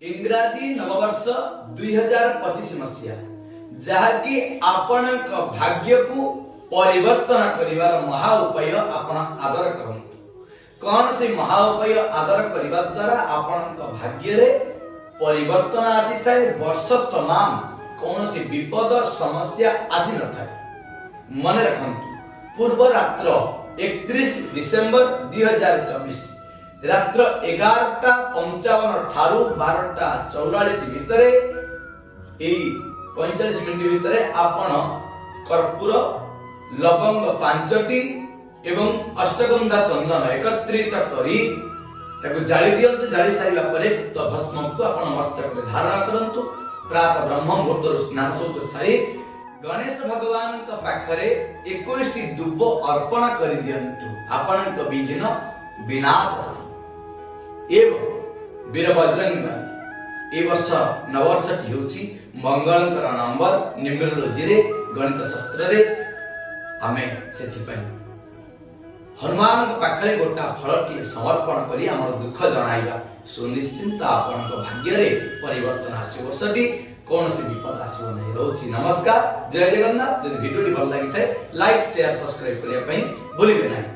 ଇଂରାଜୀ ନବବର୍ଷ 2025 ମସିହା, ଯାହାକି ଆପଣଙ୍କ ଭାଗ୍ୟକୁ ପରିବର୍ତ୍ତନ କରିବାର ମହା ଉପାୟ ଆପଣ ଆଦର କରନ୍ତୁ। କଣ ସେ ମହା ଉପାୟ ଆଦର କରିବା ଦ୍ୱାରା ଆପଣଙ୍କ ଭାଗ୍ୟରେ ପରିବର୍ତ୍ତନ ଆସିଥାଏ, ବର୍ଷ ତମାମ କୌଣସି ବିପଦ ସମସ୍ୟା ଆସିନଥାଏ। ମନେ ରଖନ୍ତୁ, ପୂର୍ବ ରାତ୍ର 31 ଡିସେମ୍ବର 2024 ରାତ୍ର 11:55 ଠାରୁ 12:44 ଭିତରେ, ଏଇ 45 ମିନିଟ ଭିତରେ ଆପଣ କର୍ପୂର, ଲବଙ୍ଗ ପାଞ୍ଚଟି ଏବଂ ଅଷ୍ଟଗନ୍ଧା ଚନ୍ଦନ ଏକତ୍ରିତ କରି ତାକୁ ଜାଳି ଦିଅନ୍ତୁ। ଜାଳି ସାରିବା ପରେ ଉକ୍ତ ଭସ୍ମକୁ ଆପଣ ମସ୍ତକରେ ଧାରଣ କରନ୍ତୁ। ପ୍ରାତଃ ବ୍ରହ୍ମ ମୁହୂର୍ତ୍ତରୁ ସ୍ନାନ ଶୌଚ ସାରି ଗଣେଶ ଭଗବାନଙ୍କ ପାଖରେ 21ଟି ଦୁବ ଅର୍ପଣ କରିଦିଅନ୍ତୁ ଆପଣଙ୍କ ବିଘ୍ନ ବିନାଶ ପାଇଁ। ଏବଂ ବୀର ବଜରଙ୍ଗ, ଏ ବର୍ଷ ନବବର୍ଷଟି ହେଉଛି ମଙ୍ଗଳଙ୍କର ନମ୍ବର ନ୍ୟୁମେରୋଲୋଜିରେ, ଗଣିତ ଶାସ୍ତ୍ରରେ। ଆମେ ସେଥିପାଇଁ ହନୁମାନଙ୍କ ପାଖରେ ଗୋଟା ଫଳଟିଏ ସମର୍ପଣ କରି ଆମର ଦୁଃଖ ଜଣାଇବା। ସୁନିଶ୍ଚିନ୍ତ ଆପଣଙ୍କ ଭାଗ୍ୟରେ ପରିବର୍ତ୍ତନ ଆସିବ, ବର୍ଷଟି କୌଣସି ବିପଦ ଆସିବ ନାହିଁ। ରହୁଛି, ନମସ୍କାର, ଜୟ ଜଗନ୍ନାଥ। ଯଦି ଭିଡ଼ିଓଟି ଭଲ ଲାଗିଥାଏ, ଲାଇକ୍, ସେୟାର, ସବସ୍କ୍ରାଇବ କରିବା ପାଇଁ ଭୁଲିବେ ନାହିଁ।